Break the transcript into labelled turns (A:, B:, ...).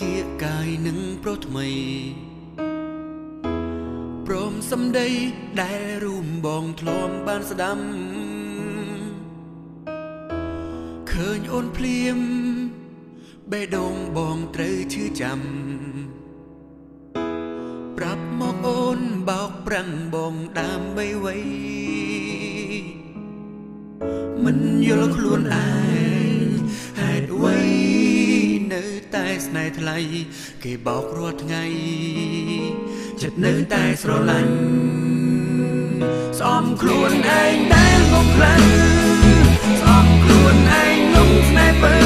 A: គៀកកាយនឹងប្រុសថ្មីព្រមសំដីដែលរួមបងធ្លាប់បានស្ដាំឃើញអូនភ្លាមបេះដូងបងត្រូវឈឺចាំប្រាប់មកអូនបោកប្រាំងបងដើម្បីអ្វីមិនយល់ខ្លួនឯងហេតុអ្វីនៅតែស្នេហ៍ថ្លៃគេបោករាល់ថ្ងៃចិត្តនៅតែស្រឡាញ់ស្អំខ្លួនឯងដែលមកខ្លាំងស្អំខ្លួនឯងលងស្នេហ៍ពើ